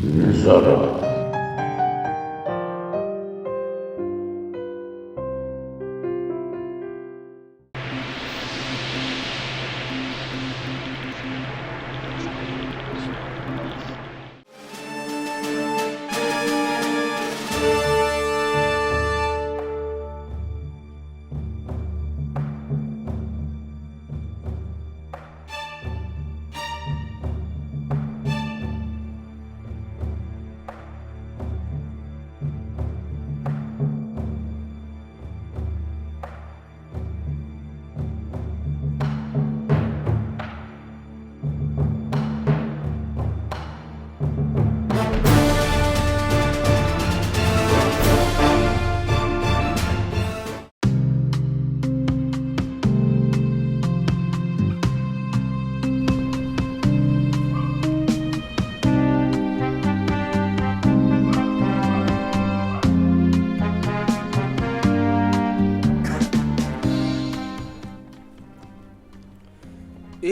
ንዛረብ።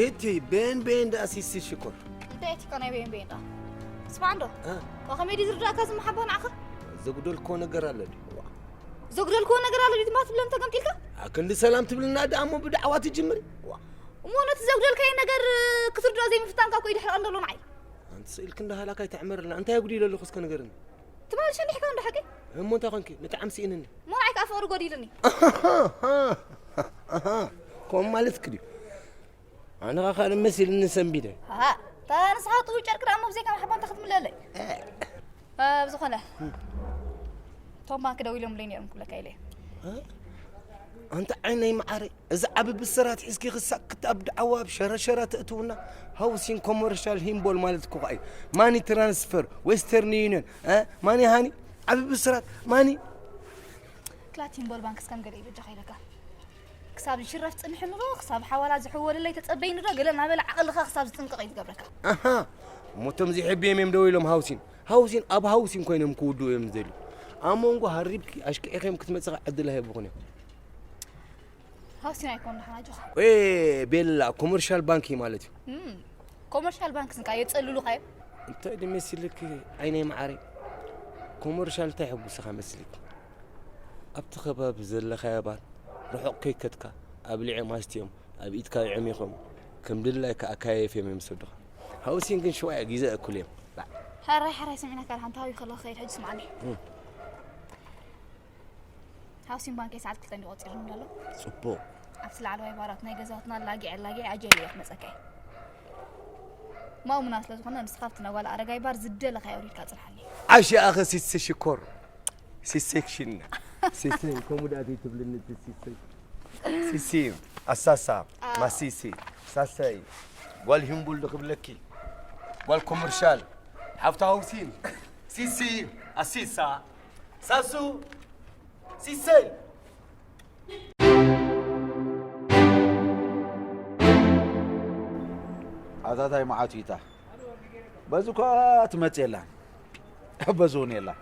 እቲ ቤን ቤን ደኣ ሲሲ ሽኮር። እንታይ እቲ ኮነ ቤን ቤን ደኣ? ስማዕ እንዶ። እ? ከመይ ድዩ ዝርዳእካ እዚ መሓባ ንዓኻ? ዘጉደልክዎ ነገር ኣሎ ድዩ? ዋ። ዘጉደልክዎ ነገር ኣሎ ድዩ? ድማ ትብለን ተገምጢልካ? ኣ፣ ክንዲ ሰላም ትብልና ደኣ እሞ ብዳዕዋ ትጅምሪ? ዋ። እሞ ነቲ ዘጉደልካዮ ነገር ክትርድኦ ዘይምፍታንካ እኮ እዩ ድሕሪ ቀንዲ ኣሎ ንዓይ። ኣንቲ ስኢልኪ እንዳሃላካ ኣይተዕምርልና። እንታይ ኣጉዲለ ኣለኹ እስከ ንገርኒ? ትማሊ ሸንዲሕካ እንዶ ሓቂ? እሞ እንታይ ኮንኪ? ንጣዕሚ ስኢንኒ። እሞ ንዓይ ከኣ ፍቕሪ ጎዲልኒ። ከምኡ ማለትኪ ድዩ? ኣነ ኸኣ ካልእ መሲልኒ ሰንቢደ። ኣሃ፣ እታ ንስኻ ጥውል ጨርቂ ደኣ እሞ ብዘይካ መሓባ እንታይ ክትምልኣለይ? እ። እ፣ ብዝኾነ፣ እቶም ባንክ ደው ኢሎምለይ ነይሮም ክብለካ ኢለ። እ? ኣንታ ዓይነይ መዓረይ፣ እዚ ዓቢ ብስራት ሒዝኪ ክሳብ ክተኣብ ደዓዋ ኣብ ሸረሸረ ተእትውና፣ ሃውሲን ኮመርሻል ሂምቦል ማለት እኮ ኸኣ እዩ። ማኒ ትራንስፈር፣ ዌስተርን ዩኒየን፣ እ? ማኒ ሃኒ፣ ዓቢ ብስራት፣ ማኒ። ክላት ሂምቦል ባንክ እስከም ገለ እዩ በጃኻ ኢለካ። ክሳብ ዝሽረፍ ጽንሕ ንሮ፣ ክሳብ ሓዋላ ዝሕወለለይ ተጸበይ ንሮ፣ ገለ እናበለ ዓቕልኻ ክሳብ ዝጽንቀቕ እዩ ዝገብረካ። ኣሃ፣ እሞ እቶም ዘይሕብዮም እዮም ደው ኢሎም ሃውሲን። ሃውሲን ኣብ ሃውሲን ኮይኖም ክውድኡ እዮም ዝደልዩ። ኣብ መንጎ ሃሪብኪ ኣሽኪዕኺ እዮም ክትመጽኻ ዕድል ኣይህብኹን እዮም። ሃውሲን ኣይኮን ደሓን ኣጆኻ። ቆይ ቤላ፣ ኮመርሻል ባንክ እዩ ማለት እዩ። እም፣ ኮመርሻል ባንክ ስንካ የጸልሉኻ እዮም። እንታይ ድዩ መሲልኪ ዓይነይ መዓረይ? ኮመርሻል እንታይ የሐጉስኻ መስልኪ? ኣብቲ ከባቢ ዘለኻዮ ባር ርሑቕ ከይከድካ ኣብሊዖም ኣስትዮም ኣብ ኢድካ የዕሚኾም ከም ድላይካ ኣካየፍዮም እዮም ዝሰዱኻ። ሃውሲን ግን ሽዋ ግዜ እኩል እዮም። ባዕ። ሕራይ ሕራይ ሰሚዕናካ ደሓን ተሃዊኸ ኣለኹ ክኸይድ ሕጂ ስምዓኒ። እም። ሃውሲን ባንከይ ሰዓት ክልተ እንዲ ቆጺሩኒ ኣሎ። ጽቡቕ። ኣብቲ ላዕለዋይ ባራት ናይ ገዛውትና ኣላጊዐ ኣላጊዐ ኣጀልየ ክመጸካ እየ። ማእሙና ስለ ዝኾነ ንስኻ ኣብቲ ናይ ጓል ኣረጋይ ባር ዝደለኻዮ ኣውሪድካ ጽንሓኒ። ዓሽ ኣኸ ሲሲ ሽኮር። ሲሴክሽን። ሲሲ፣ ከምኡ ደኣ ዘይትብልኒ እቲ ሲሲ። ሲሲ፣ ኣሳሳ፣ ኣዎ። ማሲሲ፣ ሳሰይ፣ ጓል ሂምቡል ዶ ክብለኪ? ጓል ኮመርሻል፣ ሓፍታ ሃውሲን፣ ሲሲ፣ ኣሲሳ፣ ሳሱ፣ ሲሰይ። ኣታታይ መዓት እዩ እታ። በዚ እኳ ትመጽእ የላን። በዚ እውን የላን።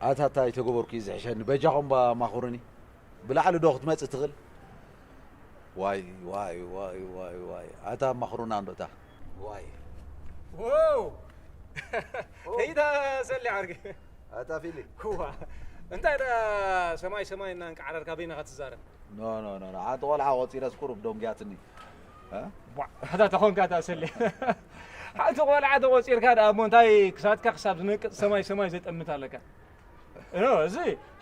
ኣታ እንታይ ተገበርኩ እዩ ዝሕሸኒ? በጃኹም እባ ኣማኽሩኒ። ብላዕሊ ዶ ክትመጽእ ትኽእል? ዋይ፣ ዋይ፣ ዋይ፣ ዋይ፣ ዋይ። ኣታ ኣማኽሩና እንዶ እታ። ዋይ። ዎው! ኦ። ከይዳ ሰሊ ዓርኪ። ኣታ ፊሊ። እዋ፣ እንታይ ደኣ ሰማይ ሰማይ እናንቃዓረርካ በይንኻ ትዛረብ? ኖ፣ ኖ፣ ኖ፣ ኖ። ሓንቲ ቆልዓ ቆጺረስ ቁሩብ ደንጉያትኒ። እ? ቧዕ፣ ኣታ ተኾንካ እታ ሰሊ። ሓንቲ ቆልዓ ተቆጺርካ ደኣ እሞ እንታይ ክሳድካ ክሳብ ዝነቅጽ ሰማይ ሰማይ ዘጠምት ኣለካ? ኖ፣ እዚ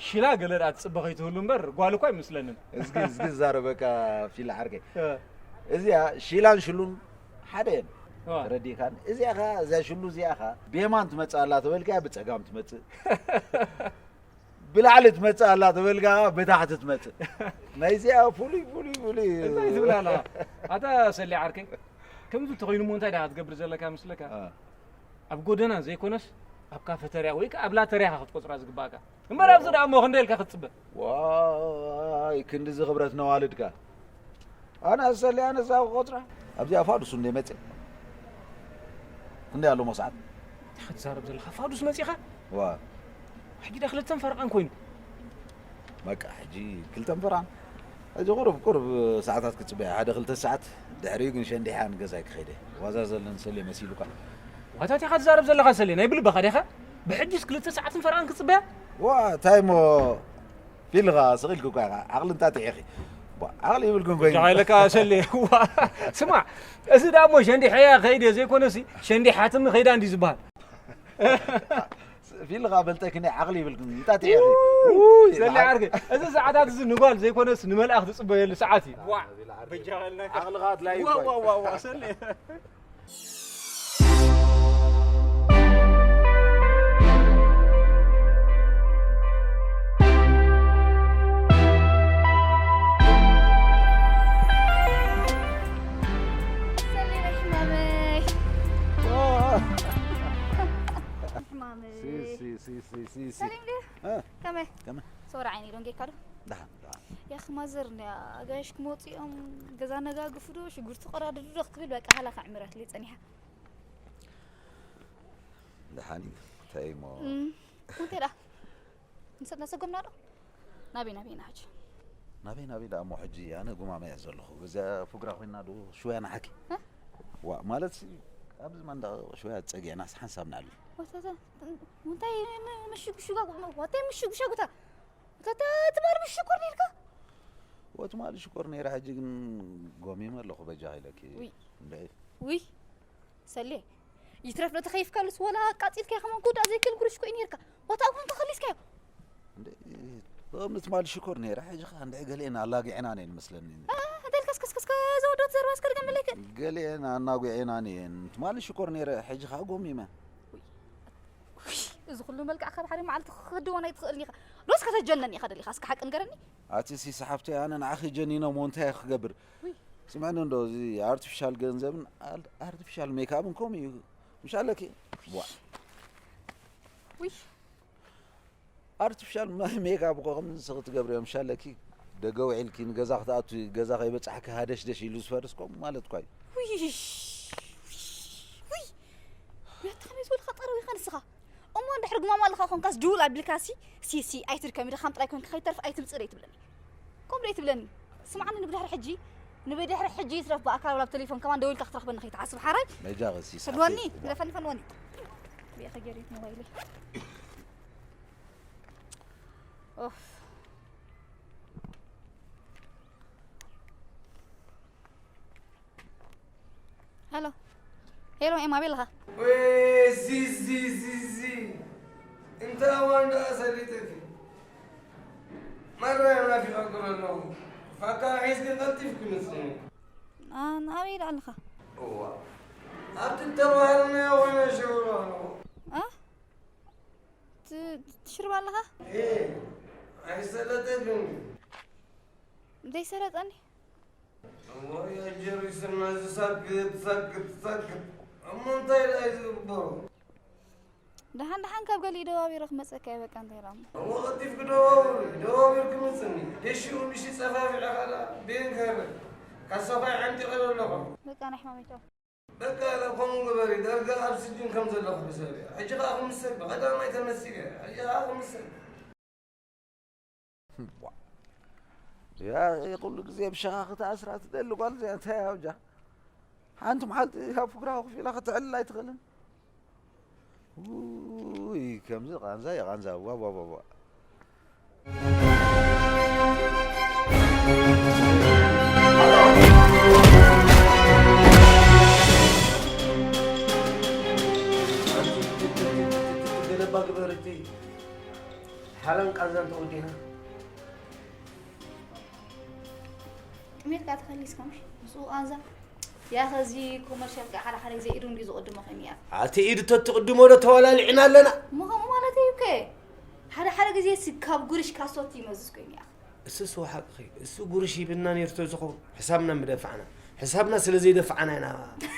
ሺላ ገለ ደኣ ትጽበ ከይትህሉ እምበር ጓል እኳ ኣይመስለንን። እዝጊ፣ እዝጊ ዝዛረበካ ፊላ ዓርከይ። እ። እዚኣ ሺላን ሽሉን ሓደ እየን። ዋ። ተረዲእካን? እዚኣ ኸ፣ እዛ ሽሉ እዚኣ ኸ፣ ብየማን ትመጽእ ኣላ ተበልካያ ብጸጋም ትመጽእ። ብላዕሊ ትመጽእ ኣላ ተበልካ ብታሕቲ ትመጽእ። ናይዚኣ ፍሉይ፣ ፍሉይ፣ ፍሉይ። እንታይ ትብል ኣለኻ? ኣታ ሰሊ ዓርከይ፣ ከምዚ እንተኾይኑ እሞ እንታይ ደኣ ክትገብር ዘለካ መስለካ? እ። ኣብ ጎደና ዘይኮነስ ኣብ ካፈተርያ ወይ ከኣ ኣብ ላተርያ ኢኻ ክትቆጽራ ዝግባእካ። እምበር ኣብዚ ደኣ እሞ ክንደይ ኢልካ ክትጽበ? ዋይ፣ ክንድዚ ክብረት ነዋልድካ። ኣነ ኣሰሊ ኣነ እዛ ክቆጽራ። ኣብዚኣ ፋዱስ እንደ መጽእ። ክንደይ ኣሎ ሞ ሰዓት? እንታይ ክትዛረብ ዘለኻ? ፋዱስ መጺኻ? ዋ። ሕጂ ዳ ክልተን ፈረቓን ኮይኑ። በቃ፣ ሕጂ ክልተን ፈረቓን። ሕጂ ቁሩብ፣ ቁሩብ ሰዓታት ክጽበያ። ሓደ ክልተ ሰዓት ድሕሪኡ ግን ሸንዲሓ ንገዛይ ክኸይደ። ዋዛ ዘለኒ ሰልየ መሲሉካ። ዋታ እንታይ ኢኻ ትዛረብ ዘለኻ ሰሌ? ናይ ብልብኻ ዲኻ? ብሕጂስ ክልተ ሰዓትን ፈረቓን ክጽበያ? ዋ፣ እንታይ እሞ ፊልኻ ስቕ ኢልኪ እኳ ኢኻ። ዓቕሊ እንታጢዒኺ። ዋ፣ ዓቕሊ ይብልክን ኮይኑ። ጃ ኢለካ ሰሌ። ዋ፣ ስማዕ፣ እዚ ደኣ እሞ ሸንዲሐያ ከይደ ዘይኮነሲ፣ ሸንዲሓትኒ ከይዳ እንዲ ዝበሃል። ፊልኻ በልጠኪ ናይ ዓቕሊ ይብልክን። እንታጢዒኺ። ውይ፣ ሰሌ ዓርከይ፣ እዚ ሰዓታት እዚ ንጓል ዘይኮነስ ንመልኣኽ ትጽበየሉ ሰዓት እዩ። ዋ፣ በጃ በለካ። ዓቕልኻ ኣድላይ እዩ ዋ፣ እኮ። ዋ፣ ዋ፣ ዋ፣ ሰሌ። ሰሊም ሕማመይ። ሕማመይ። ሲ፣ ሲ፣ ሲ፣ ሲ፣ ሲ፣ ሲ። ሰሊም ድዩ? እ? ከመይ? ከመይ? ሶር ዓይኒ ዶንጌካ ዶ? ደሓን፣ ደሓን። ያኽ ማዘር፣ ንያ ኣጋይሽ ክመጹ እዮም፣ ገዛ ነጋግፉ ዶ፣ ሽጉርቲ ቆራርዱ ዶ ክትብል በቃ ሃላ ከዕምረትለይ ጸኒሓ። ደሓን እዩ። እንታይ እሞ? እም፣ እንታይ ደኣ? ንሰ-፣ ነሰጎምና ዶ? ናበይ፣ ናበይ ኢና ሕጂ? ናበይ፣ ናበይ ደኣ እሞ ሕጂ? ኣነ ጉማመ እየ ዘለኹ። እዚኣ ፉግራ ኮይና ዶ ሽወያ ንሓኪ? እ? ዋ፣ ማለት ኣብዚ መንደቕ ሽወያ ጸጊዕናስ ሓንሳብ ንኣሊ። ወተተ፣ እንታይ ን-፣ ምሽጉሽጋ፣ ወተይ ምሽጉሻጉታ? ወተተ፣ ትማል ብሽኮር ነይርካ? ወትማል ሽኮር ነይረ፣ ሕጂ ግን ጎሚመ ኣለኹ በጃ ኢለኪ። ውይ። እንድዒ። ውይ። ሰሌ፣ ይትረፍ ዶ ተኸይፍካሉስ ወላ ኣቃጺልካዮ ከማን ክውዳእ ዘይክእል ጉርሽ ኮዩ ነይርካ። ዋታ እውን ተኸሊስካዮ። እንዴ፣ እቶም ትማል ሽኮር ነይረ፣ ሕጂ ኸኣ እንድዒ ገሊኤን ኣላጊዕናን እየን መስለኒ። እ፣ እንተ ኢልካስ ከስከስከ ዘወደት ዘርባስ ከድገመለይ ክእል። ገሊኤን ኣናጒዔናን እየን። ትማል ሽኮር ነይረ፣ ሕጂ ኸኣ ጎሚመ። ውይ፣ እዚ ኩሉ መልክዕካ ብሓደ መዓልቲ ክክድወን ኣይትኽእልን ኢኻ። ዶስ ከተጀነኒ ኢኻ ደሊኻ? እስከ ሓቂ ንገረኒ። ኣቲ ሲስ ሓፍተይ፣ ኣነ ንዓኺ ጀኒነ እሞ እንታይ ክገብር? ውይ። ስምዕኒ እንዶ፣ እዚ ኣርቲፊሻል ገንዘብን ኣል-፣ ኣርቲፊሻል ሜክኣፕን ከምኡ እዩ። ምሽ ኣለኪ? ዋ። ውይ። ኣርቲፊሻል መ-፣ ሜክኣፕ እኮ ከም ንስኺ ትገብርዮ፣ ምሽ ኣለኪ? ደገ ውዒልኪ ንገዛ ክትኣቱ፣ ገዛ ከይበጻሕኪ ሃደሽደሽ ኢሉ ዝፈርስ ከምኡ ማለት እኳ እዩ። ውይ። ውይ። ውይ። ያታ ከመይ ዝበልካ ጠረው ኢኻ ንስኻ? እሞ እንድሕር ጉማማ ኣለኻ ኾንካስ ድውል ኣቢልካሲ፣ ሲ፣ ሲ፣ ኣይትድከሚ፣ ድኻም ጥራይ ኮንኪ ከይተርፍ ኣይትምጽእ ደይ ትብለኒ። ከምኡ ደይ ትብለኒ። ስምዓኒ፣ ንብድሕሪ ሕጂ፣ ንብድሕሪ ሕጂ ይትረፍ ብኣካል ወላ ብቴሌፎን ከማን ደዊልካ ክትረኽበኒ ከይትሓስብ ሓራይ። መጃ ቐሲ ትፈንወኒ፣ ሳሕቲ፣ እዋ። ለፈንፈንወኒ። ብያ ከገሪት ሞባይለይ። ኦፍ። ሄሎ። ሄሎ፣ ኤማ፣ ኣበይ ኣለኻ? ወይ፣ ዚ፣ ዚ፣ ዚ፣ ዚ። እንታይ እዋን ደኣ ሰሊጠኪ? ማራ ናፊቐኪ ኣለኹ። ፋካ ሒዝኪ ቀልጢፍኪ ምጽኒ። ኣ-፣ ኣበይ ደኣ ኣለኻ? እዋ። ኣብቲ እተባህልናዮ ኮይነ ሽውሮ ኣለኹ። ኣ? ት-፣ ትሽርባ ኣለኻ? ኤ፣ ኣይሰለጠክን። ዘይሰለጠኒ? እሞ የጀሪ ስና ዝሳክት፣ ሳክት፣ ሳክት። እሞ እንታይ ደኣ እዩ ዝግበሩ? ደሓን ደሓን ካብ ገሊኡ ደዋቢረ ክመጸካ እየ፣ በቃ እንታይ ደኣ እሞ። እሞ ቀልጢፍኪ ደዋውሪ፣ ደዋዊርኪ ምጽኒ። ደሺኡ ምሽ ጸፋፊዐ ካላ ቤን ከህበ። ካሶኻ ይዓንጢቐ ዘለኹ። በቃ ናይ ሕማመይ ቻው። በቃ፣ ከምኡ ግበሪ። ዳርጋ ኣብ ስጅን ከም ዘለኹ ሕሰቢ። ሕጂ ኸኣ ክምሰል፣ ብቐዳማይ ተመሲለ። ሕጂ ኸኣ ክምሰል። ዋ። ያ፣ ኩሉ ግዜ ብሸኻ ክትኣስራ ትደሊ ጓል እዚኣ እንታይ ኣብጃ? ሓንቲ መዓልቲ ኣብ ፍግራኻ ኮፍ ኢላ ክትዕልል ኣይትኽእልን? ውይ፣ ከምዚ ቃንዛ እዩ ቃንዛ። ዋ፣ ዋ፣ ዋ፣ ዋ። ገለባ ግበርቲ ሓላን ቃንዛን ተወዲና። ጥሜትካ ተኸሊስካ ምሽ? ምስኡ ቃንዛ? ያኸ እዚ ኮመርሻል ከ ሓደ ሓደ ግዜ ኢዱ እንድዩ ዝቕድሞ ከይኑ እያ። ኣቲ ኢዱ ተትቕድሞ ዶ ተወላሊዕና ኣለና? እሞ ከምኡ ማለት እዩ ከ። ሓደ ሓደ ግዜ ሲ ካብ ጉርሽ ካሶት ይመዝዝ ኮይኑ እያ። እሱ እሱ ሓቅኺ። እሱ ጉርሽ ሂብና ነይሩ ተዝኸውን ሕሳብና ምደፋዕና። ሕሳብና ስለ ዘይደፋዕና ኢና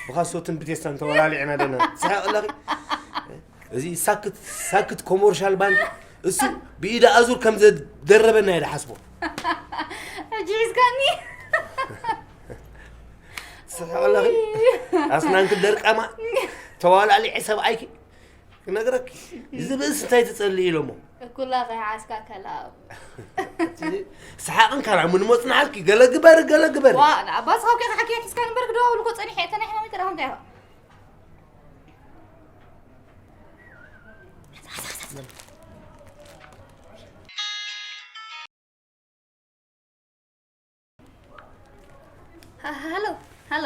ብኻሶትን ብቴስታን ተወላሊዕና ኣለና። ትስሕቕ ኣለኺ? እዚ ሳክት፣ ሳክት ኮመርሻል ባንክ እሱ ብኢድ ኣዙር ከም ዘደረበና እየ ዝሓስቦ። ሕጂ ሒዝካኒ። ትስሕቕ ኣለኺ? ኣስናንኪ ደርቃማ ተዋላዕሊዐ ሰብኣይኪ ክነግረኪ። እዚ ብእስ እንታይ ትጸልኢ ኢሎሞ? እኩላ ከይሓዝካ ከላብ። ሰሓቕን ካልኣ ምን መጽናዕልኪ ገለ ግበሪ፣ ገለ ግበሪ። ዋ፣ ንኣባስ ካብ ከይካ ሓኪያ ሒዝካ ንበር ክደዋውል እኮ ጸኒሐ፣ እተ ናይ ሕማመይ ተረኸ እንታይ ኢኻ? ሃሎ፣ ሃሎ።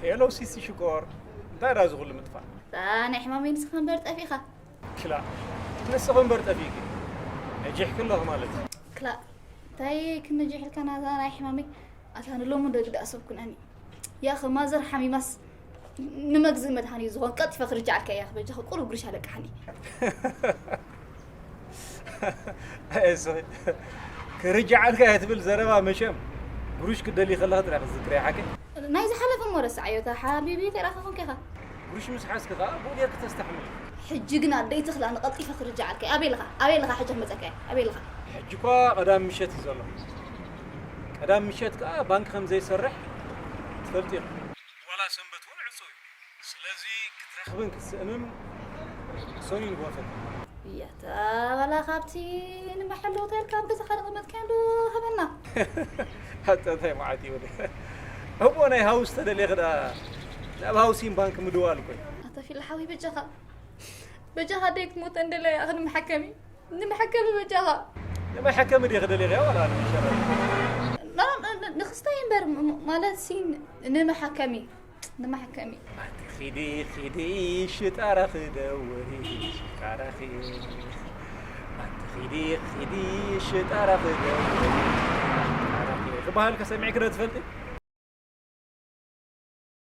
ሄሎ ሲሲ ሽኮር፣ እንታይ ዳ ዝኹሉ ምጥፋእ? እታ ናይ ሕማመይ ንስኻ እምበር ጠፊእኻ። ክላ፣ ንስኺ እምበር ጠፊእኪ። ነጂሕኪ ኣለኹ ማለት እዩ። ክላ፣ እንታይ ክነጅሕልካ ናዛ ናይ ሕማመይ? ኣታ ንሎሚ ደግ ደኣ ሰብ ኩነኒ። ያኸ ማዘር ሓሚማስ ንመግዝኢ መድሃኒ ዝኾን ቀልጢፈ ክርጅዓልካ እያ። በጃኻ ቁሩብ ግርሽ ኣለቅሓኒ። ኣየ ስኺ፣ ክርጅዓልካ እየ ትብል ዘረባ መቸም ግሩሽ ክደሊ ከለኻ ጥራይ ክትዝክር እያ ሓቀይ። ናይ ዝሓለፈ እሞ ረስዓዮ፣ እታ ሓቢቢ ተረኻኹም ከኻ። ግሩሽ ምስ ሓዝኪ ከኣ ብኡ ጌርኪ ተስተሕምሊ። ሕጂ ግን ኣደይ ተኽላ ንቐልጢፈ ክርጅዓልካ እየ። ኣበይ ኣለኻ? ኣበይ ኣለኻ? ሕጂ ክመጸካ እየ። ኣበይ ኣለኻ? ሕጂ እኳ ቀዳም ምሸት እዩ ዘሎ። ቀዳም ምሸት ከኣ ባንክ ከም ዘይሰርሕ ትፈልጢ ኢኺ። ዋላ ሰንበት እውን ዕጹው እዩ። ስለዚ ክትረኽብን ክትስእንን ሰኑይ ንግሆ ፈትን። ያታ ዋላ ካብቲ ንመሐል ሆቴል ካብ ገዛኻ ዝቐመጥካዮ ዶ ሃበና። ኣታ እንታይ መዓት እዩ ወደ። እሞ ናይ ሃውስ ተደሊኺ ደኣ ናብ ሃውሲን ባንክ ምድዋል እኮ እዩ። ኣታ ፊል ሓወይ በጃኻ። በጃኻ ደይ ክትሞተ እንደለ ኣኽን መሓከሚ። ንመሓከሚ በጃኻ። ንመሓከሚ ዲኺ ደሊኺ ዋላ ንመሸራ? ላ-፣ ን-፣ ን-፣ ንኽስታይ እምበር ም-፣ ም-፣ ማለት ሲ ን-፣ ንመሓከሚ። ንመሓከሚ። ኣቲ ኺዲ ኺዲ ሽጣራኺ ደውሪ ሽጣራኺ። ኣቲ ኺዲ ኺዲ ሽጣራኺ ደውሪ ሽጣራኺ ክበሃል ከሰሚዕኪ ዶ ትፈልጢ?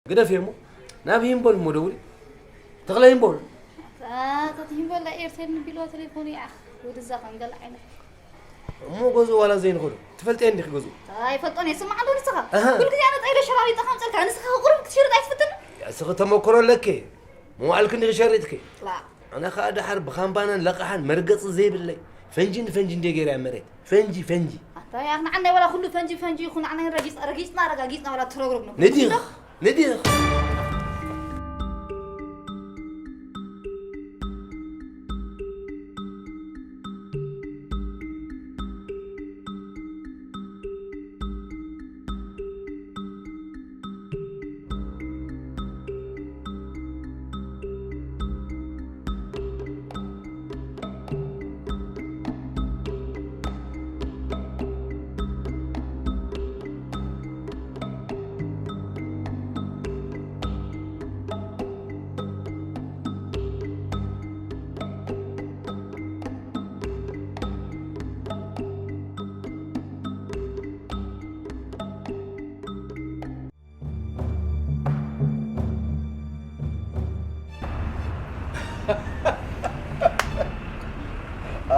ግደፍዮ እሞ ናብ ሂምቦል እሞ ደውሊ። ተኽለ ሂምቦል። ኣታ ሂምቦል ናይ ኤርቴል ንቢልዋ ቴሌፎን ይዓኽ። ወድዛ ኸንገል ዓይነት። እሞ ገዝኡ ዋላ ዘይንኸዶ። ትፈልጥዮ እንዲኺ ገዝኡ? ኣይፈልጦን እየ። ስማዕ ኣሎ ንስኻ። ኣሃ። ኩሉ ግዜ ኣነ ጠይለ ሸራሪጠ ከምፀልካ። ንስኻ ቁሩብ ክትሽርጥ ኣይትፍትን? እስኺ ተመክሮ ኣለኪ። መዋዕልኪ እንዲኺ ሸሪጥኪ። ላ። ኣነ ኸኣ ደሓር ብኻምባናን ለቓሓን መርገጺ ዘይብለይ። ፈንጂ ንፈንጂ እንድየ ገይረያ መሬት። ፈንጂ፣ ፈንጂ። ኣታ ያኽ ንዓናይ ዋላ ኩሉ ፈንጂ፣ ፈንጂ ይኹን ንዓናይ ረጊጽ-፣ ረጊጽና፣ ረጋጊጽና ዋላ ትረግረግ ነው። ንዲኽ፣ ንዲኽ።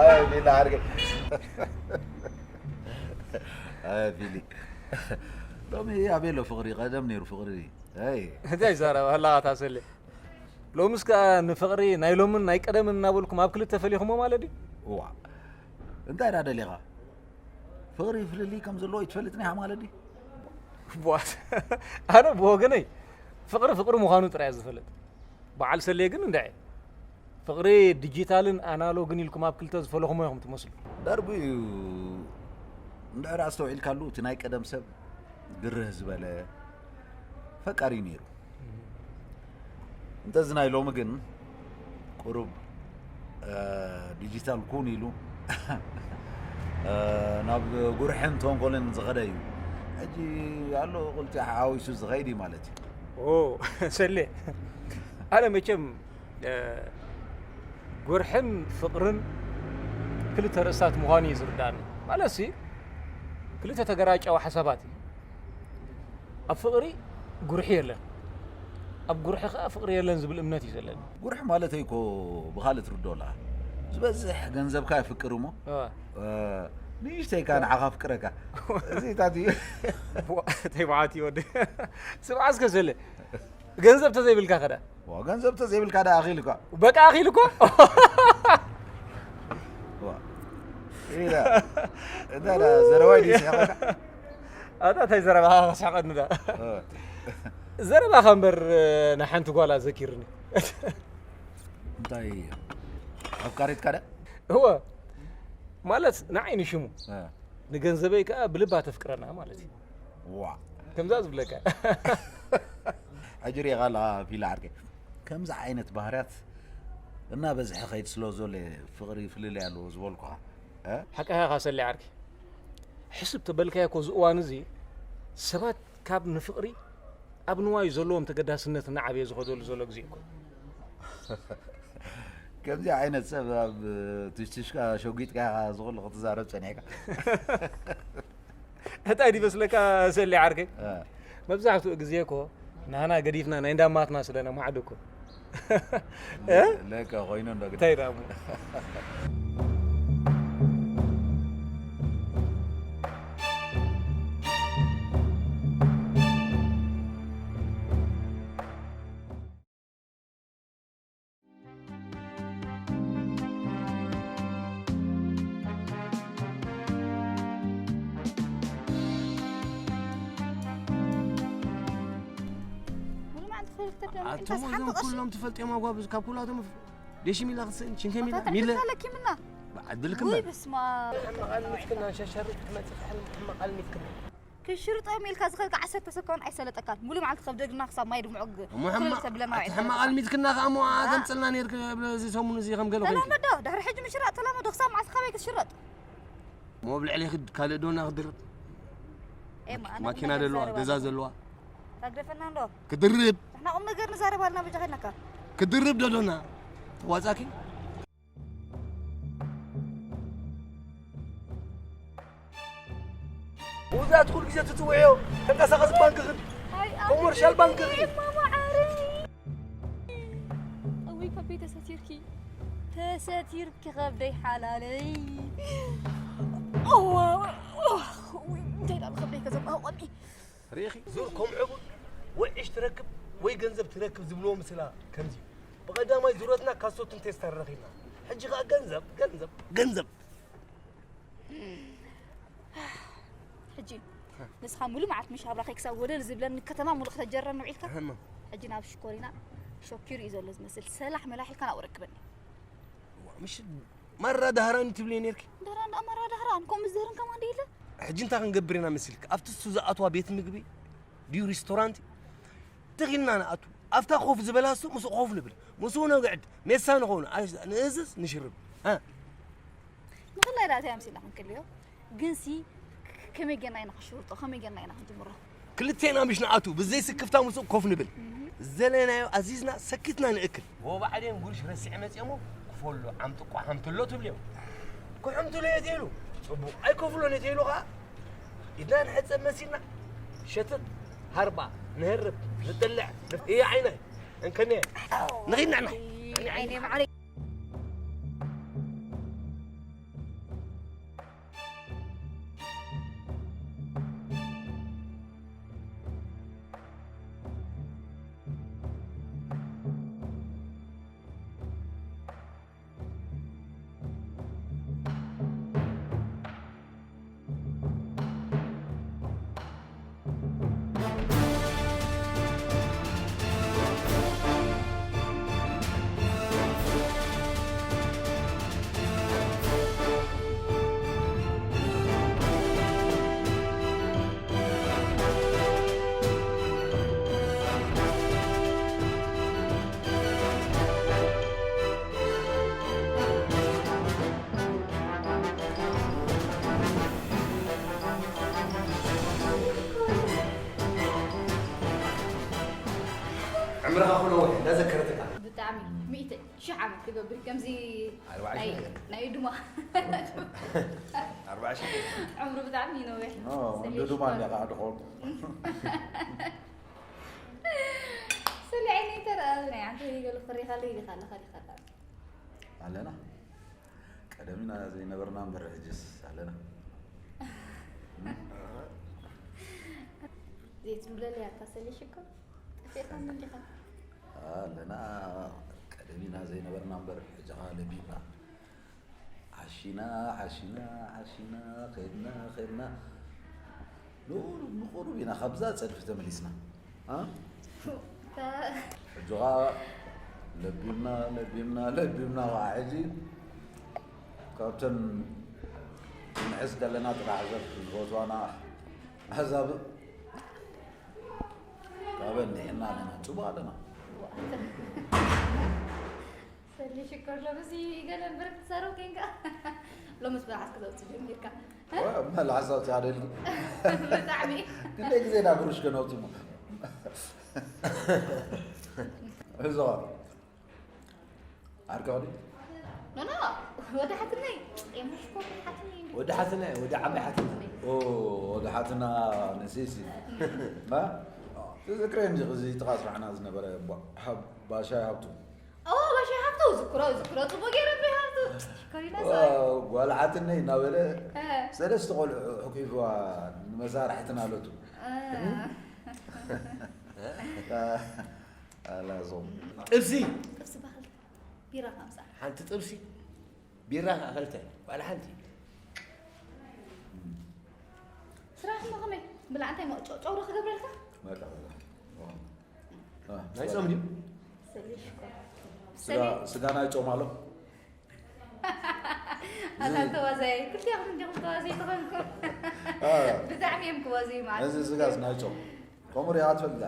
ኣይ ቢላ ዓርከይ። ኣይ ቢሊ። ሎሚ ኣበይ ኣሎ ፍቕሪ? ቀደም ነይሩ ፍቕሪ። ኣይ። እንታይ ይዛረብ ኣለኻ ታሰለ? ሎምስ ከኣ ንፍቕሪ ናይ ሎምን ናይ ቀደምን እናበልኩም ኣብ ክልተ ፈሊኹሞ ማለት ድዩ? እዋ። እንታይ ደኣ ደሊኻ? ፍቕሪ ፍልልይ ከም ዘለዎ ይትፈልጥኒ ኢኻ ማለት ድዩ? ቧት። ኣነ ብወገነይ ፍቕሪ ፍቕሪ ምዃኑ ጥራይ እየ ዝፈልጥ። በዓል ሰሌ ግን እንድዒ ፍቕሪ ዲጂታልን ኣናሎግን ኢልኩም ኣብ ክልተ ዝፈለኹሞ ኢኹም ትመስሉ። ዳርጉ እዩ። እንድሕር ኣስተውዒልካሉ እቲ ናይ ቀደም ሰብ ግርህ ዝበለ ፈቃሪ እዩ ነይሩ። እንተዚ ናይ ሎሚ ግን ቁሩብ፣ እ፣ ዲጂታል ኩን ኢሉ፣ እ፣ ናብ ጉርሕን ተንኮልን ዝኸደ እዩ። ሕጂ ኣሎ ክልቲኡ ሓዊሱ ዝኸይድ እዩ ማለት እዩ። ኦ፣ ሰሌ፣ ኣነ መቸም፣ እ፣ ጉርሕን ፍቕርን ክልተ ርእስታት ምዃኑ እዩ ዝርዳእኒ። ማለትሲ፣ ክልተ ተገራጫዊ ሓሳባት እዩ። ኣብ ፍቕሪ ጉርሒ የለን፣ ኣብ ጉርሒ ኸኣ ፍቕሪ የለን ዝብል እምነት እዩ ዘለኒ። ጉርሒ ማለተይ እኮ ብኻልእ ትርድኦ ኣለኻ። ዝበዝሕ ገንዘብካ የፍቅር እሞ፣ እወ። እ፣ ንእሽተይ ከኣ ንዓኻ ኣፍቅረካ። እዚ ታት እዩ። ዋ፣ እንታይ መዓት እዩ ወዲ። ስምዓ እስከ ሰሌ፣ ገንዘብ ተዘይብልካ ኸ ደኣ? ዋ፣ ገንዘብ ተዘይብልካ ደኣ ኣኺሉ እኳ። በቃ ኣኺሉ እኮ? ዋ። ኢላ። እንታይ ደኣ ዘረባይ ድዩ ስሒቐካ? ኣታ እንታይ ዘረባኻ ከስሕቐኒ ደኣ? እ። ዘረባኻ እምበር ንሓንቲ ጓል ኣዘኪርኒ። እንታይ ኣፍቃሪትካ ደኣ? እወ። ማለት ንዓይ ንሽሙ። እ። ንገንዘበይ ከኣ ብልባ ተፍቅረና ማለት እዩ። ዋ። ከምዛ ዝብለካ። ሕጂ ሪኢኻ ኣለኻ ፊላ ዓርከይ። ከምዚ ዓይነት ባህርያት እናበዝሐ ኸይድ ስለ ዘሎ ፍቕሪ ፍልልይ ኣለዎ ዝበልኩኻ። እ? ሓቅኻ ኢኻ ሰሌ ዓርከይ። ሕስብ ተበልካዮ እኮ እዚ እዋን እዚ ሰባት ካብ ንፍቕሪ ኣብ ንዋዩ ዘለዎም ተገዳስነት እናዓበየ ዝኸደሉ ዘሎ ግዜ እኮ። ከምዚ ዓይነት ሰብ ኣብ ትሽትሽካ ሸጒጥካ ኢኻ ዝኽሉ ክትዛረብ ጸኒሕካ። እንታይ ድመስለካ ሰሊ ዓርከይ? መብዛሕትኡ ግዜ እኮ ንህና ገዲፍና ናይ እንዳማትና ስለ ነማዕድ እኮ። ለካ ኮይኑ እንዶ ግን እንታይ ዳሞ? ሙሉ መዓልቲ ክልተ ደሞ ኣቶም እንተስ ሓንቲ እዞም ቅርሺ ኩሎም ትፈልጥዮም ኣጓብዝ ካብ ኩላቶም ደሽ ሚላ ክትስእን ሽንከ ሚላ ኣታ ሚለ ትዕድልና ለኪምና ብዓድልክም ውይ በስማ ሕመቓል ሚትክና ሸሸርጥ ክትመፅእ ትሕልም ሕመቓል ሚትክና ክሽርጦም ኢልካ ዝኸልካ ዓሰርተ ሰብ ከውን ኣይሰለጠካን ሙሉ መዓልቲ ከብደግና ክሳብ ማይ ድሙዑ እሞ ሕማ- ክልል ተብለና ኣቲ ሕመቓል ሚትክና ከኣ እሞ ኣተምፅልና ነይርክ ኣብዚ ሰሙን እዚ ከም ገለ ኮይንኪ ተላመዶ ድሕሪ ሕጂ ምሽራጥ ተላመዶ ክሳብ መዓስ ካበይ ክትሽረጥ እሞ ኣብ ልዕሊ ካልእ ዶና ክድርብ ኤማ ኣነ ማኪና ነገር ዘለዋ ዛረባ ገዛ ኣለኩ። ዘለዋ ታግደፈና እንዶ ክድርብ ንሕና ቁም ነገር ንዛረብ ኣልና በጃ ከድናካ ክድርብ ዶ ዶና ተዋጻኪ ውዛት ኩል ግዜ ትጽውዕዮ ተንቀሳቐስ ባንክ ክድ ኮመርሻል ባንክ ክድ እዊ ከበይ ተሰቲርኪ ተሰቲርኪ ከብደይ ሓላለይ እንታይ ዳሉ ከብደይ ከዘባህቆኒ ርኢኺ ዙር ከም ዕቡድ ወይ ዕሽ ትረክብ ወይ ገንዘብ ትረክብ ዝብልዎ ምስላ ከምዚ እዩ። ብቐዳማይ ዙረትና ካሶትን ቴስታር ረኺብና ሕጂ ኸዓ ገንዘብ ገንዘብ ገንዘብ ሕጂ ንስኻ ሙሉ መዓልቲ ምሽ ኣብራኸይ ክሳብ ወለል ዝብለኒ ከተማ ሙሉ ከተጀረኒ ውዒልካ ሕጂ ናብ ሽኮሪና ሸኪሩ እዩ ዘሎ ዝመስል ሰላሕ መላሕ ኢልካ ናብኡ ረክበኒ ምሽ ማራ ዳህራኒ ትብልዮ ነርኪ ደራ እንዳ ኣማራ ዳህራን ከምኡ ዝህርን ከማን የለ ሕጂ እንታይ ክንገብር ኢና መሲልክ ኣብቲ እሱ ዝኣትዋ ቤት ምግቢ ድዩ ሪስቶራንት ትኺልና ንኣቱ ኣብታ ኮፍ ዝበላ እሱ ምስኡ ኮፍ ንብል ምስኡ ነግዕድ ሜሳ ንኸውን ኣይ- ንእዝዝ ንሽርብ እ ንኽላይ ዳእታ ኣምሲልና ክንክልዮ ግንሲ ከመይ ጌርና ኢና ክንሽርጦ ከመይ ጌርና ኢና ክንጅምሮ ክልቴና ምሽ ንኣቱ ብዘይ ስክፍታ ምስኡ ኮፍ ንብል ዘለናዮ ኣዚዝና ሰኪትና ንእክል ወባዕዴን ጉርሽ ረሲዐ መፅኦሞ ክፈሎ ዓምጥቆ ሓምትሎ ትብልዮ ክሕምትሎ የትይሉ ፅቡቅ ኣይከፍሎን የትይሉ ከዓ ኢድና ንሕፀብ መሲልና ሸትት ሃርባ ንህርብ ንጥልዕ ንፍ- እየ ዓይነ እንከነ ንኺድና ንሕ ዓይነይ ማዕረይ ዕምርኻ ኩሎ ወደ እንዳዘከረትካ ብጣዕሚ ሚእቲ ሽሕ ዓመት ክገብር ከምዚ ኣርባዓ ናይ ሽሕ ናይ ድማ ኣርባዓ ሽሕ ዕምሩ ብጣዕሚ እዩ ነዊሕ ኖ ወንዶ ድማ እንደ ቃ ድኾን ስለ ዓይነይ ተረኣ ናይ ዓንተ ይገሉ ክሪኻለ ይዲኻለ ኸሪኻለ ኣለና ቀደሚና ዘይነበርና እምበር ሕጅስ ኣለና ዘይትብለለይ ኣታ ሰሊሽ እኮ ጠፊእካ እንዲኻ ኣለና ቀደሚና ዘይነበርና እምበር ሕጂ ኸዓ ለቢብና ሓሺና ሓሺና ሓሺና ከድና ከድና ንቁሩብ ኢና ካብዛ ፀድፊ ተመሊስና እ? ሕጂ ኸዓ ለቢብና ለቢብና ለቢብና ኸዓ ሕጂ ካብተን ንሕዝ ከለና ጥራሕ ዘፍ ዝፈትዋና ኣሕዛብ ካበን ኒሕና ኣለና ፅቡቅ ኣለና ሰሊ ሽኮር ሎምስ ገለ እምበር ክትሰርብ ኮንካ ሎምስ ብርዓት ክተውፅእ ጀሚርካ መላ ሓሳብ ጻደልኩ። ብጣዕሚ ክንደይ ግዜ ዳ ብሩሽ ከነውጽሞ? እዞ ዓርከ ኸዲ ኖኖ ወደ ሓትነይ የምሽኮ ሓትነይ ወደ ሓትና ወደ ዓባይ ሓትና ኦ ወደ ሓትና ንሲሲ ማ ትዝክረ እንጂ እዚ ጥቓ ስራሕና ዝነበረ ባ- ሃብ- ባሻይ ሃብቱ ኦ ባሻይ ሃብቱ ዝክሮ ዝክሮ ጽቡቅ ገይረ ብይ ሃብቱ ሽኮሪና ጓል ሓትነይ እናበለ ሰለስተ ቆልዑ ሕቂፍዋ ንመሳርሕትና ኣለቱ ኣላዞም ጥብሲ ጥብሲ ባክል ቢራ ካምሳ ሓንቲ ጥብሲ ቢራ ከዓ ክልተ ዋላ ሓንቲ ስራሕ ከመይ ብላዕ እንታይ ጨውሮ ክገብረልካ መጣ ናይ ጾም ድዩ ስጋ ናይ ጾም ኣሎ ኣታ ተዋዛይ ክልቲኹም እንዲኹም ተዋዘይ ትኾንኩም ብጣዕሚ እዮም ክዋዘዩ ማለት እዚ ስጋስ ናይ ጾም ከምኡ ሪኣ ትፈልጣ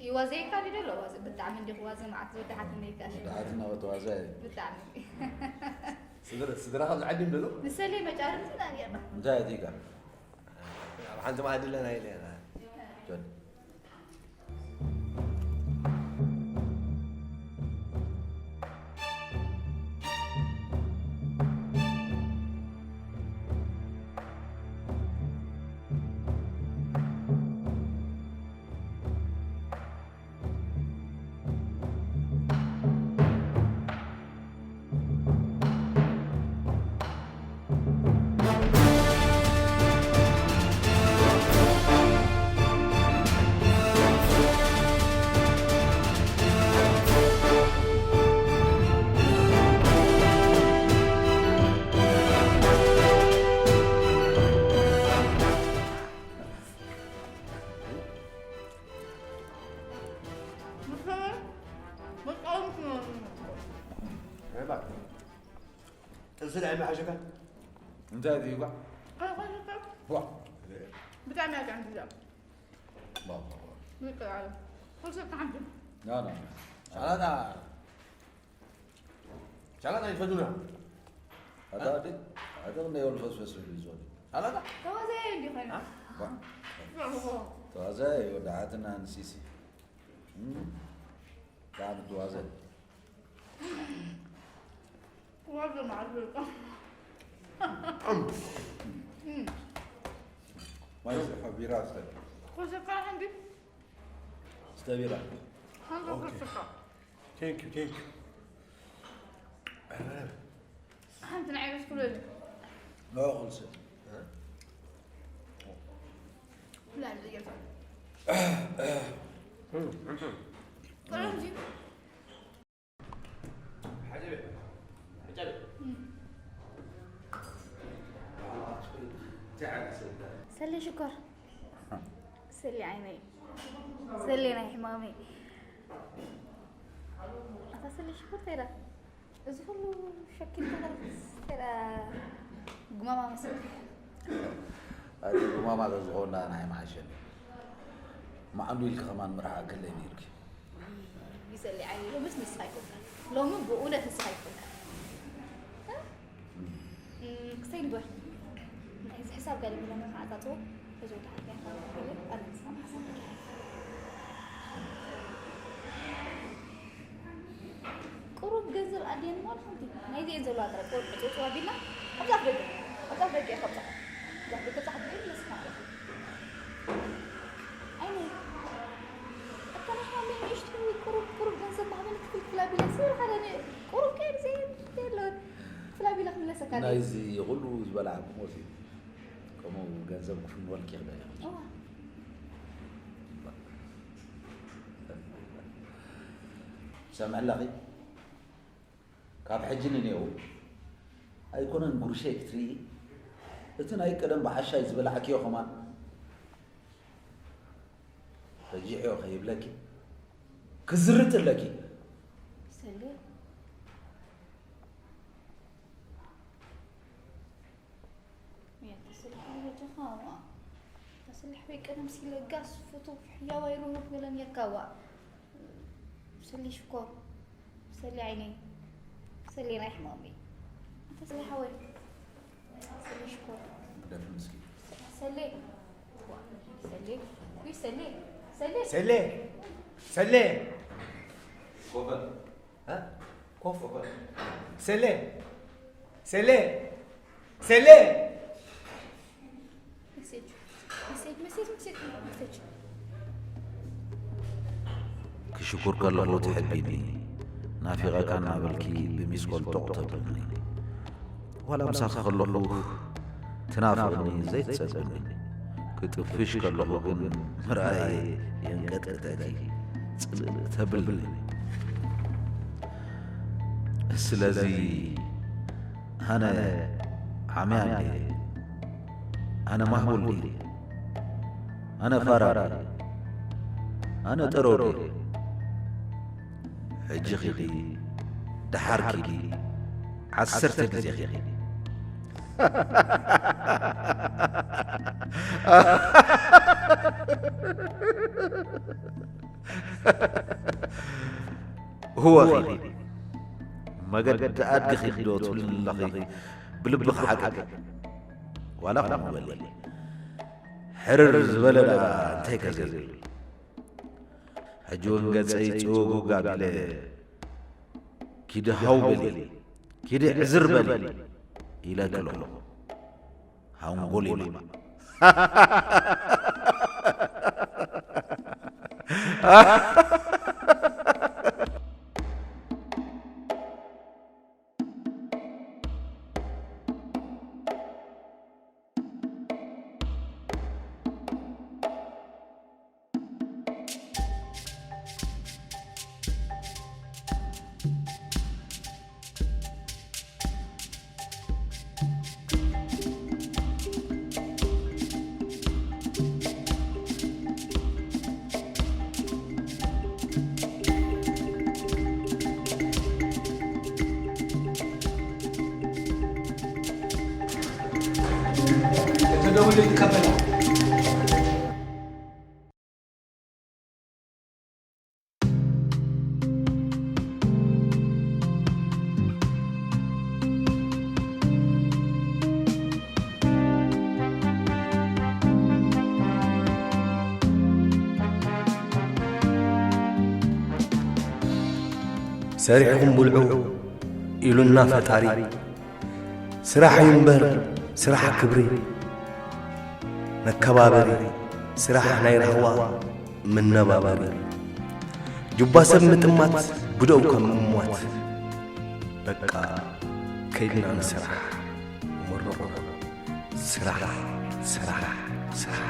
ይዋዘየካ ዲ ደሎ ዋዘ ብጣዕሚ እንዲኹ ዋዘ ማዓት ዝወዳሓት ነይካ ወዳሓትና ወተዋዘ ብጣዕሚ ስድራ ካብ ዝዓዲ ደሎ ንሰለይ መጫርምቲ ናብየና እንታይ ኣቲካ ኣብ ሓንቲ ማዕዲ ኣለና ኢለ ኢና እንታይ እዩ ጓ ብጣዕሚ ያጋን ዛ ይቀራል ኩልሰብ ተሓምዱ ና ና ሳላጣ ሳላጣ ይፈዱና ኣታ ኣዲ ኣታ እንደ የወል ፈስፈስ ይዞ ሳላጣ ተዋዘየ እንዲ ኮይና ተዋዘ ወዳሓትና ንሲሲ ዳም ተዋዘ ዋዘ ማለት ማይ ዝሖ ቢራ ስተ ኩልሰብ እንዲ ስተ ቢራ ሓንቶ ኩልሰብ Thank you, thank you. ሓንቲ ንዓይ በስ ክብለኒ ኖ ኩልሰብ ላል ዝገርታ ቀለም ዚ ሰሊ ሽኮር ሰሊ ዓይነይ ሰሊ ናይ ሕማመይ ኣታ ሰሊ ሽኮር ተይራ እዚ ኩሉ ሸኪል ተኸርስ ተይራ ጉማማ መስል ኣቲ ጉማማ ተዝኾንዳ ናይ መሓሸኒ መዓንዱ ኢልኪ ከማን ምርሓ ክለይ ነይርኪ ይሰሊ ዓይነይ ሎምስ ንስኻ ይኮንካ ሎሚ ብእውነት ንስኻ ይኮንካ ክሰይ ንግበር ናይዚ ሕሳብ ጋር የሚለውን ከዓጻጽቦ እዚ ወደ ሓንቲ ያካል ክፍል ኣነሳ ማሕሰብ ቁሩብ ገንዘብ ኣድየን ሞ ሓንቲ ናይዚ እየን ዘለዋ ጥረ ቁሩብ ዕፅውፅው ኣቢልና ኣብዛ ደገ ኣብዛ ደገ እየ ከብፅሓ እዛ ደገ ፃሕ ብለይ ይመስል ማለት እዩ ኣይነ እኮ ንሕና ንእሽቱ ቁሩብ ቁሩብ ገንዘብ ማህበል ክፍል ክፍል ኣቢለን ስለ ሓደ ቁሩብ ከይድ ዘየለወት ክፍል ኣቢለ ክምለሰካ ናይዚ ኩሉ ዝበላዕኩም ወሲ ከምኡ ገንዘብ ክፍልወልክ ይኽእል ሰምዕ ኣለኺ ካብ ሕጂ ንኔው ኣይኮነን ጉርሸይ ክትርኢ እቲ ናይ ቀደም ብዓሻይ ዝበላዕክዮ ከማን ረጂዕዮ ከይብለኪ ክዝርጥ ኣለኪ ሰሌ ተስልሕ ወጀኻ ተስልሕ ወይ ቀደም ሲለጋስ ፍቱፍ ሕያዋይ ርህሩህ ገለን የካዋ ሰሌ ሽኮር ሰሌ ዓይነይ ሰሌ ናይ ሕማመይ ተስልሕ ሓወይ ሰሌ ሽኮር ደርፊ ምስኪ። ሰሌ ሰሌ ሰሌ ሰሌ ሰሌ ሰሌ ኮፈ እ? ኮፍ ሰሌ ሰሌ ሰሌ ሜሴጅ ሜሴጅ ሜሴጅ ሜሴጅ ሜሴጅ ክሽኩር ከለኹ ትሕቢኒ ናፊቐካ እናበልኪ ብሚስኮል ጦቕ ተብልኒ። ዋላ ምሳኺ ከለኹ ትናፍቕኒ ዘይትጸግብኒ። ክጥፍሽ ከለኹ ግን ምርኣየ የንቀጥቅጠኪ ጽልእ ተብልኒ። ስለዚ ኣነ ዓምያ እንድየ። ኣነ ማህቡል ድየ? ኣነ ፋራ ድየ? ኣነ ጠሮ ድየ? ሕጂ ኺዲ፣ ደሓር ኪዲ፣ ዓሰርተ ግዜ ኺዲ። እወ ኺዲ። መገዲ ኣድጊ ኺዲ ዶ ትብልኒ ኣለኺ? ብልብኺ ሓቂ። ዋላ ኸምኡ በሊ። ሕርር ዝበለ ደኣ እንታይ ከ ዘይብል። ሕጂ እውን ገጸይ ጽውጉግ ኣቢለ፣ ኪዲ ሃው በሊ፣ ኪዲ ዕዝር በሊ ኢለኪ ኣለኹ። ሃንጎል ኢሉ። ተደውሉ ይቀበላል። ሰሪሕኹም ብልዑ ኢሉና ፈጣሪ። ስራሕ እዩ እምበር ስራሕ ክብሪ መከባበሪ፣ ስራሕ ናይ ራህዋ ምነባበሪ። ጁባ ሰብ ምጥማት ብደው ከም ምሟት። በቃ ከይድና ንስራሕ። መርቑ ስራሕ ስራሕ ስራሕ።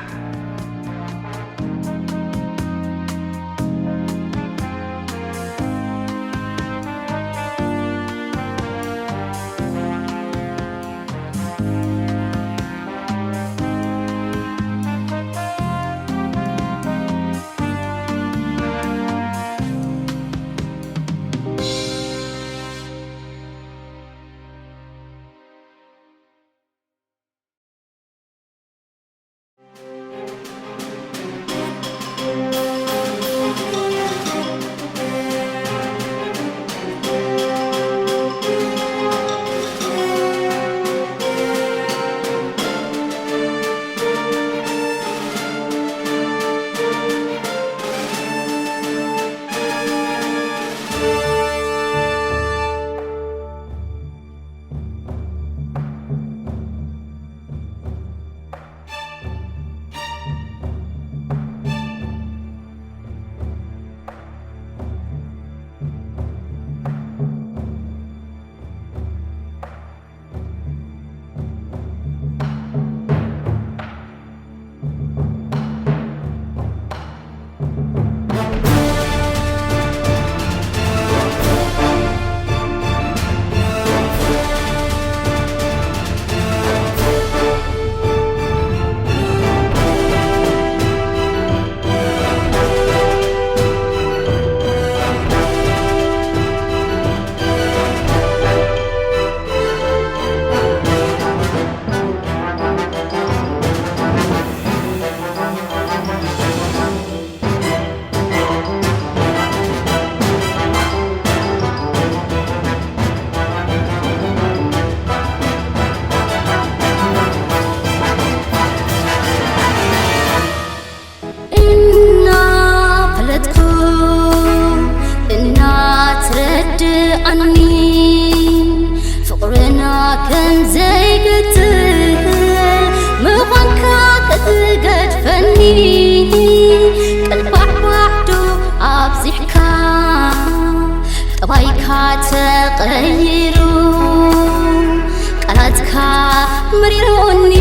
ከም ዘይግትል ምዃንካ ክትገድፈኒ፣ ቅልባዕባዕዶ ኣብዚሕካ፣ ጠባይካ ተቐይሩ፣ ቃላትካ መሪሮኒ።